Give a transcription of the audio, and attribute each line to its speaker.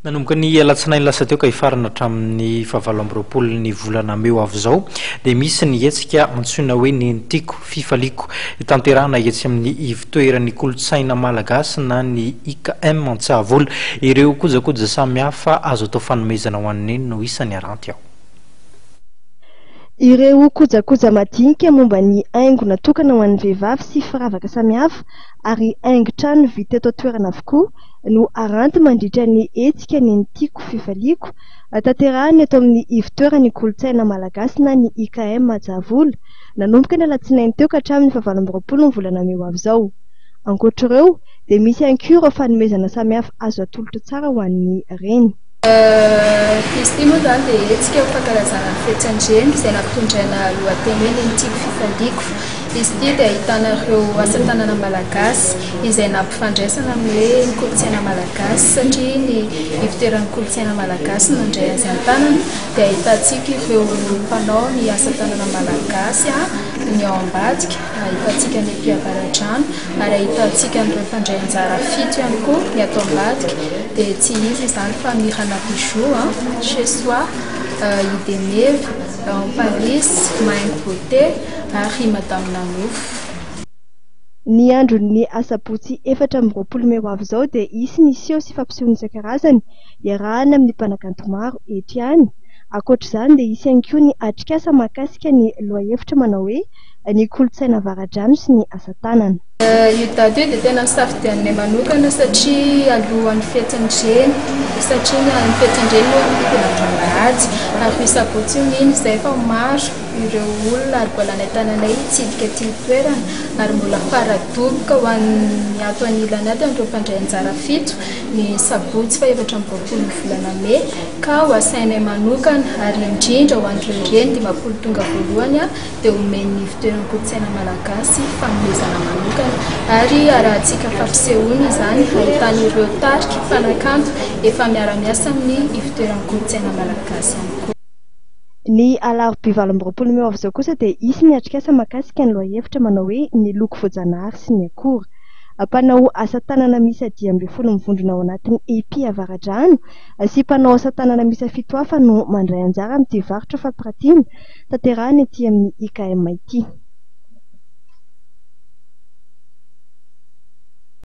Speaker 1: Nanomboka ny alatsinainy lasa teo ka hifarana hatramin'ny fahavalo amby roapolo ny volana mey ho avy izao dia misy ny hetsika antsoina hoe Neny tiako, fifaliako. Tanterahina etsy amin'ny ivontoeran'ny kolontsaina malagasy na ny IKM Antsahavola. Ireo kojakoja samihafa azo atao fanomezana ho an'i Neny no isan'ny aranty ao.
Speaker 2: Ireo kojakoja madinika momba ny haingo natokana ho an'ny vehivavy sy firavaka samihafa ary haingon-trano vita eto an-toerana avokoa no aranty mandritra ny hetsika Neny Tiako Fifaliako tanterahina eto amin'ny ivontoeran'ny kolontsaina malagasy na ny IKM Javola nanomboka ny alatsinainy teo ka hatramin'ny fahavalo amby roapolo ny volana mey ho avy izao. Ankoatra ireo dia misy ihany koa ireo fanomezana samihafa azo atolotra tsara ho an'ny reny.
Speaker 3: Izy ity moa izany dia hetsika ho fankalazana ny fetin-dreny izay nampitondraina lohateny hoe Neny Tiako Fifaliako. Izy ity dia ahitana ireo asa tanana malagasy izay nampifandraisana amin'ny hoe ny kolontsaina malagasy satria ny ivotoeran'ny kolontsaina malagasy no nandray azy an-tanana dia ahitantsika ireo mpanao ny asa tanana malagasy ny ao ambadika, ahitantsika ny ety Avaradrano ary ahitantsika an'ireo mpandray anjara fito ihany koa ny ato ambadika dia tsy iza izany fa Mirana Bijoux, Chez Soi, Idemeva, Paris, Mahaingo Beauté ary Madame Nanofo.
Speaker 2: Ny andron'ny asabotsy 24 mey ho avy izao dia hisy ny seho sy fampisehoana isan-karazany iarahana amin'ny mpanakanto maro eto ihany. Ankoatra izany dia hisy ihany koa ny atrikasa mahakasika ny lohahevitra manao hoe ny kolontsaina avaradrano sy ny asa tanana.
Speaker 3: Io daty io dia tena nosafidianinay manokana satria alohan'ny fetin'ny reny, satria ny fetin'ny reny moa dia andro alahady ary io sabotsy io mino izahay fa maro ireo olona ary mbola nentananay hitsidika ity toerana ary mbola faradoboka ho an'ny ato anilany ato an'ireo mpandray anjara fito ny sabotsy faha 24 ny volana mey ka ho asainay manokana ary indrindra ho an'ireo reny 50 tonga voalohany dia omen'ny Ivontoeran'ny Kolontsaina Malagasy fanomezana manokana ary arahantsika fampisehoana izany ahitana ireo tarika mpanakanto efa miara-miasa amin'ny Ivontoeran'ny Kolontsaina Malagasy ihany koa.
Speaker 2: Ny alarobia 28 mey ho avy izao kosa dia hisy ny atrikasa mahakasika ny lohahevitra manao hoe ny loko voajanahary sy ny akora. Mpanao asa tanana miisa 15 mivondrona ao anatin'ny EPI Avaradrano sy mpanao asa tanana miisa fito hafa no mandray anjara amin'ity varotra fampiratiana tanterahina ety amin'ny IKM ity.